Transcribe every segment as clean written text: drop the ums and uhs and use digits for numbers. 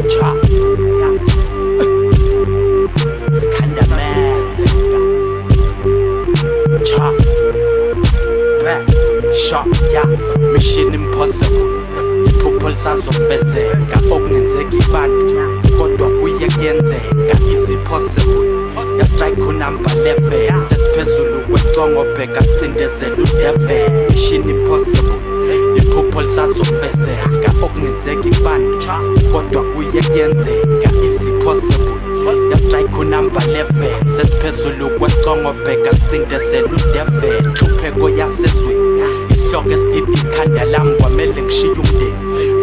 Cha Skandameka. Cha Back Shot, yeah. Mission impossible, iphupho lisazofezeka. Okungenzeka ibantu, kodwa kuye kuyenzeka. Is it possible? Ya-strike unumber 11, sesiphezulu kwesicongo, bheka sicindezela udevil. Mission impossible, iphupho lisazofezeka. Okungenzeka ibantu, kodwa kuye kuyenzeka. Is it possible? Ya-strike unumber 11, sesiphezulu kwesicongo, bheka sicindezela udevil. Nhlupheko yasezweni, isihloko esidida ikhanda lami, kwamele ngishiye umndeni.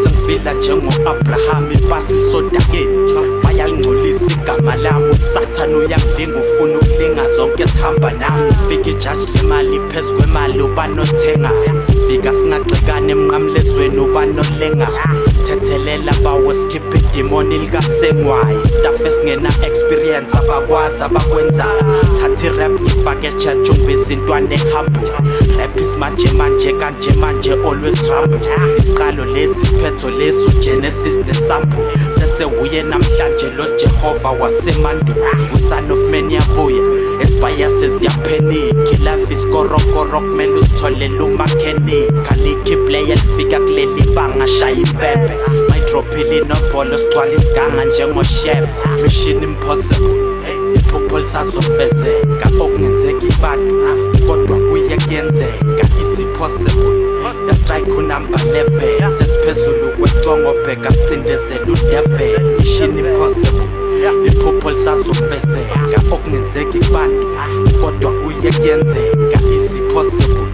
Sengifila njengo-Abraham, ipasi lisodakeni, bayalingcolisa igama lami. Usathane uyangilinga, ufuna ukulinga zonke ezihamba nami. Fika ijaji lemali phezu kwemali, ubanothenga. Fika singagxekani emnqamlezweni, ubanolenga. Thethelela bawo, sikhiphe idimoni likasengwayo. Istaff esingena experience, abakwazi abakwenzayo. Thatha irap ngifake echurch, ungibiza intwana ehambo. Rap isimanje manje kanje manje, always rambo. Isiqalo lesi, isiphetho lesi, uGenesis nesambo. Sesewuye namhlanje lo Jehova wasemandulo. Uson of man yabuya, esibaya seziyaphenika. Ilife isikorokoro, kumele uzitholele umakhenika. Alikho iplayer elifika kuleli banga shaya impempe. Mayidrophile inombolo, sigcwala isiganga njengoshebe. Mission impossible, iphupho lisazofezeka. Okungenzeka ibantu, kodwa kuye kuyenzeka. Is it possible? Ya-strike unumber 11, sesiphezulu kwesicongo, bheka sicindezela udevil. Mission impossible, iphupho lisazofezeka. Okungenzeka ibantu, kodwa kuye kuyenzeka. Is it possible?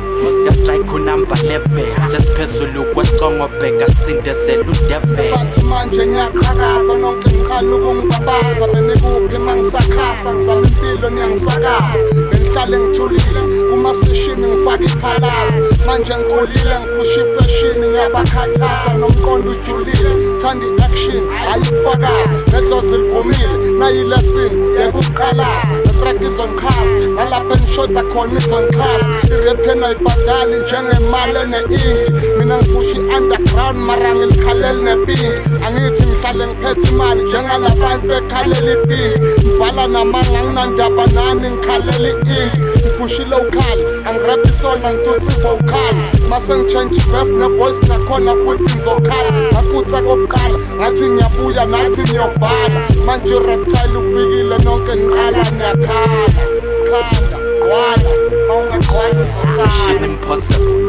Ya-strike unumber 11, sesiphezulu kwesicongo, bheka sicindezela udevil. Bathi manje ngiyaqhakaza, nonke ngiqala ukungibabaza. Benikuphi mangisakhasa, ngizama impilo, niyangisakaza? Bengihlale ngithulile kumaseshini, ngifake iphalaza. Manje ngikhulile, ngiphusha ifeshini, ngiyabakhathaza. Nomqondo ujulile, thanda i-action, hayi ukufakaza. Nedlozi livumile, nayilesini yekuqalaza. Netrack izongichaza, nalapho engishoda khona izongichaza. Irep yena ayibhadali njengemali ene-inki. Mina ngiphusha i-underground, mara ngilikhaleli nepinki. Angithi ngihlale ngiphethe imali njengalabantu bekhalela ipinki. Ngibhala namanga, nginandaba nani, ngikhalela i-ink. Ngiphusha i-local, angirap isona, ngitutsa i-vocal. Mase ngitshentshe i-verse ne-voice nakhona futhi ngizokhala. Ngafutha kokuqala, ngathi ngiyabuya, nathi ngiyobhala. Manje i-reptile ufikile, nonke niqala niyakhala. Sikhanda gqwala, mawungagqwala uzokhala. Mission impossible,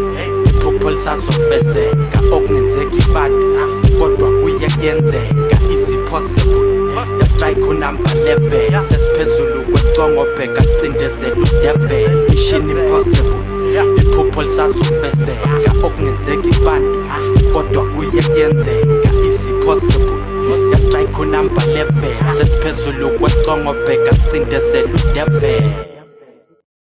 iphupho lisazofezeka. Okungenzeka ibantu, kodwa kuye kuyenzeka. Is it possible? Ya-strike unumber 11, sesiphezulu kwesicongo, bheka sicindezela udevil. Mission impossible, iphupho lisazofezeka. Okungenzeka ibantu, kodwa kuye kuyenzeka. Is it possible? Ya-strike unumber 11, sesiphezulu kwesicongo, bheka sicindezela udevil.